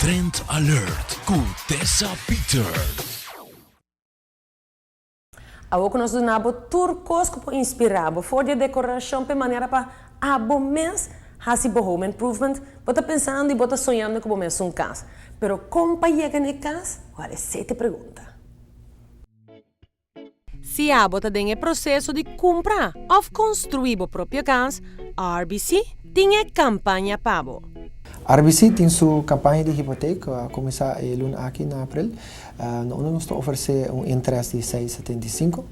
Trend Alert ku Tessa Peters. Awor ku nos duna bo tur kos ku por inspirá bo, for di e dekorashon p'e manera pa abo mes hasi bo home improvement, bo ta pensando i bo ta soñando ku bo mes un kas. Pero kon pa yega na e kas? Wèl, esei ta e pregunta. Si abo ta den e proseso di kumpra òf konstruí bo propio kas, RBC tin e kampaña pa bo. RBC tin su kampaña di hipotek ku a kuminsá e luna aki na aprel, na unda nos ta ofresé un interes di 6,75.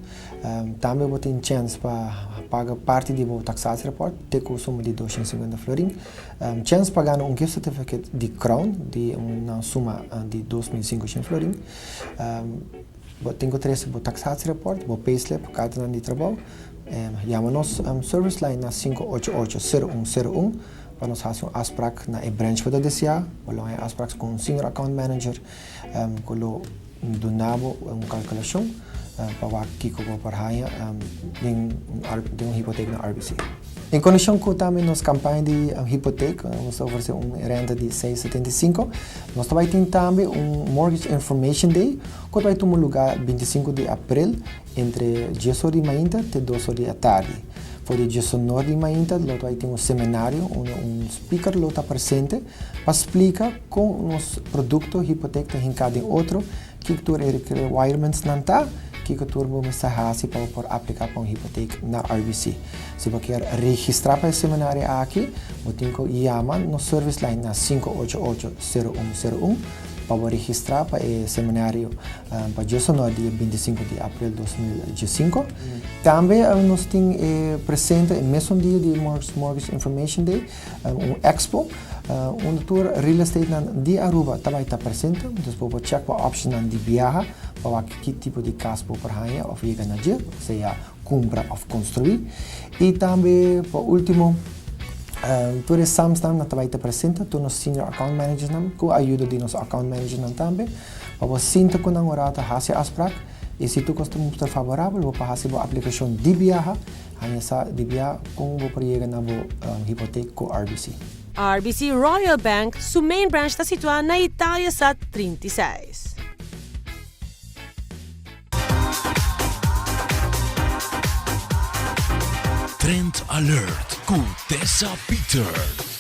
Tambe bo tin chèns pa paga parti di bo taxatierapport te ku suma di 250 florin. Chèns pa gana un gift certificate di Crown di un suma di 2500 florin. Bo tin ku trese bo taxatierapport, bo payslip, kartanan di trabou. Yama nos service line na 588 0101 pa nos hasi un afsprak na e branch ku bo ta deseá. Bo lo haña afsprak ku un senior account manager ku lo duna bo un kalkulashon pa wak kiko bo por haña den un hipotek na RBC. En konekshon ku tambe nos kampaña di hipotek, nos ta ofresé un renta di 6,75. Nos ta bai tin tambe un Mortgage Information Day ku ta bai tuma lugá 25 di aprel entre dies or di mainta te dos or di atardi. For di diesonor di mainta lo ta bai tin un seminario unda un speaker lo ta presente pa splika kon nos produkto hipotek ta hinká den otro, kiko tur e requirements-nan ta, kiko tur bo mester hasi pa bo por apliká pa un hipotek na RBC. Si bo kier registrá pa e seminario aki, bo tin ku yama nos service line na 588 0101 pa bo registrá pa e seminario pa djesonor dia 25 di april 2015. Tambe nos tin e presente e mesun dia di Mortgage Information Day un expo unda tur real estatenan di Aruba ta bai ta presente. Dus bo por check bo optionnan di biaha pa wak ki tipo di kas bo por haña òf yega na dje, sea kumpra òf konstruí. I tambe pa último tur e SAMsnan nan ta bai ta presente, tur nos senior account managersnan ku ayuda di nos account managersnan tambe pa bo sinta ku nan ora ta hasi afsprak i si tur kos ta mustra favorabel bo por hasi bo aplikashon di biaha haña sa di biaha kon bo por yega na bo hipotek ku RBC. RBC Royal Bank su main branch ta situá na Italiasat 36. Trend Alert ku Tessa Peters.